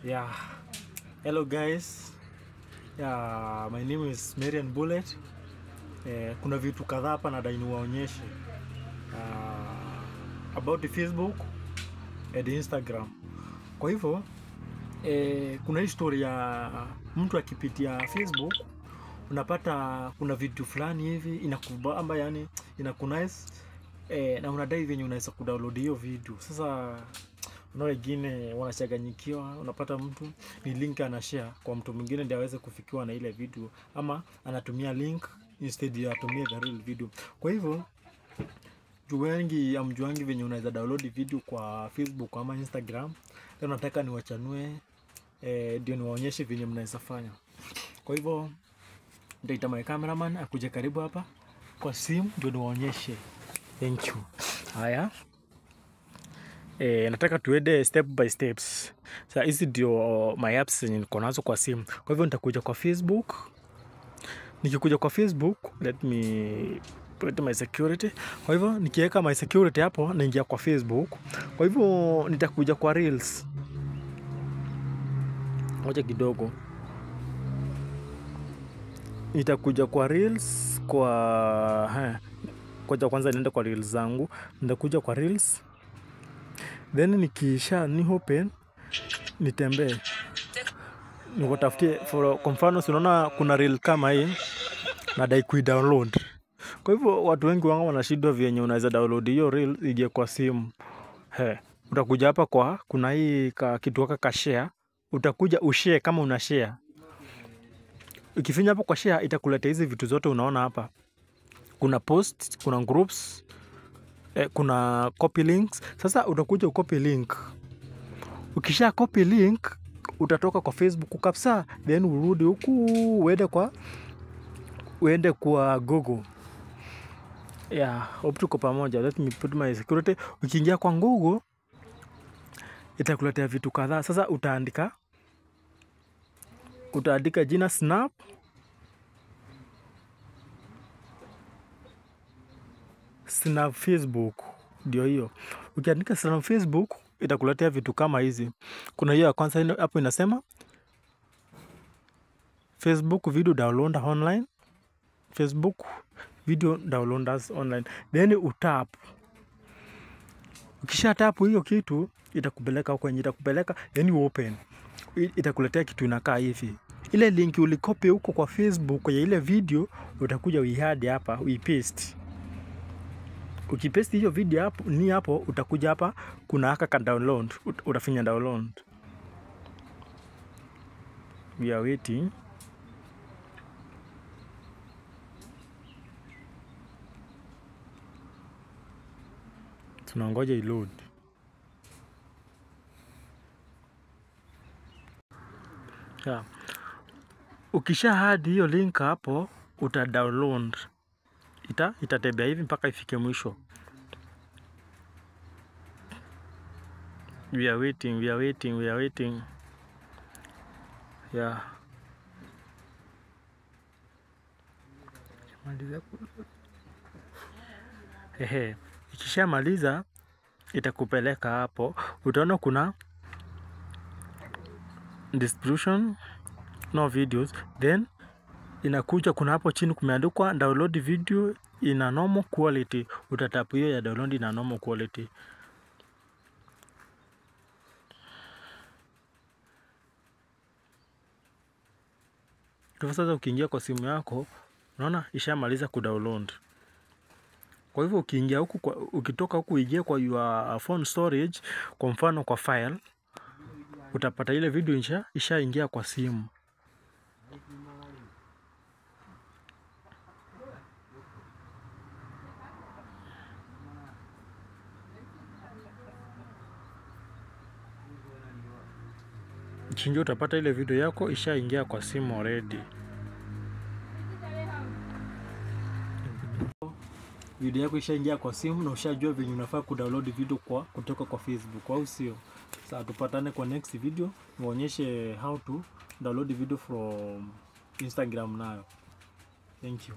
Yeah. Hello guys. Yeah, my name is Marian Bullet. Kuna vitu kadhaa hapa nadai niwaonyeshe. About the Facebook and Instagram. Kwa hivyo kuna story ya mtu akipitia Facebook, unapata kuna vitu fulani hivi inakubamba, yani inakunice, na unadai venye unaweza kudownload hiyo video. Sasa na wengine wanachanganyikiwa, unapata mtu ni link anashare kwa mtu mwingine ndiye aweze kufikiwa na ile video, ama anatumia link instead ya atumie the real video. Kwa hivyo juu wengi amjuangi venye unaweza download video kwa Facebook ama Instagram, leo nataka niwachanue, ndio niwaonyeshe venye mnaweza fanya. Kwa hivyo nitaita my cameraman akuje karibu hapa kwa simu ndio niwaonyeshe. Thank you. Haya. Nataka tuende step by steps. Sasa hizi ndio my apps zenye niko nazo kwa simu. Kwa hivyo nitakuja kwa Facebook. Nikikuja kwa Facebook, let me put my security. Kwa hivyo nikiweka my security hapo, naingia kwa Facebook. Kwa hivyo nitakuja kwa Reels. Ngoja kidogo. Nitakuja kwa Reels kwa ngoja kwanza niende kwa Reels zangu. Nitakuja kwa Reels. Then nikisha ni open nitembee nikutafutie kwa mfano, si unaona kuna reel kama hii nadai kuidownload. Kwa hivyo watu wengi wangu wanashindwa vyenye unaweza download hiyo reel ije kwa simu. Utakuja hapa kwa kuna hii kitu ka share, utakuja ushare kama una share. Ukifinya hapo kwa share itakuletea hizi vitu zote unaona hapa. Kuna post, kuna groups, kuna copy links. Sasa utakuja ucopy link. Ukisha copy link utatoka kwa Facebook kabisa, then urudi huku uende kwa Google. Yeah, hope tuko pamoja. Let me put my security. Ukiingia kwa Google itakuletea vitu kadhaa. Sasa utaandika jina Snap Facebook, ndio hiyo. Ukiandika Snap Facebook itakuletea vitu kama hizi. Kuna hiyo ya kwanza hapo inasema Facebook video download online, Facebook video downloaders online. Then utap. Ukisha tap hiyo kitu itakupeleka huko yenye itakupeleka, then you open. Itakuletea kitu inakaa hivi. Ile link ulikopi huko kwa Facebook ya ile video utakuja uihadi hapa, uipaste. Ukipaste hiyo video hapo ni hapo, utakuja hapa kuna haka ka download, utafinya download. We are waiting. Tunangoja iload. Yeah. Ukisha hadi hiyo link hapo uta download. Itatembea hivi mpaka ifike mwisho. We are waiting, we are waiting, we are waiting. Yeah. Ikishamaliza itakupeleka hapo. Utaona kuna distribution no videos, then inakuja kuna hapo chini kumeandikwa download video in a normal quality. Utatapu hiyo ya download in a normal quality. Kwa sasa ukiingia kwa simu yako unaona ishamaliza kudownload. Kwa hivyo ukiingia huku ukitoka huku uingie kwa your phone storage, kwa mfano kwa file, utapata ile video ishaingia kwa simu. Chinjo utapata ile video yako ishaingia kwa simu already. Video yako ishaingia kwa simu na ushajua venye unafaa kudownload video kwa kutoka kwa Facebook, au sio? Sasa tupatane kwa next video niwaonyeshe how to download video from Instagram nayo. Thank you.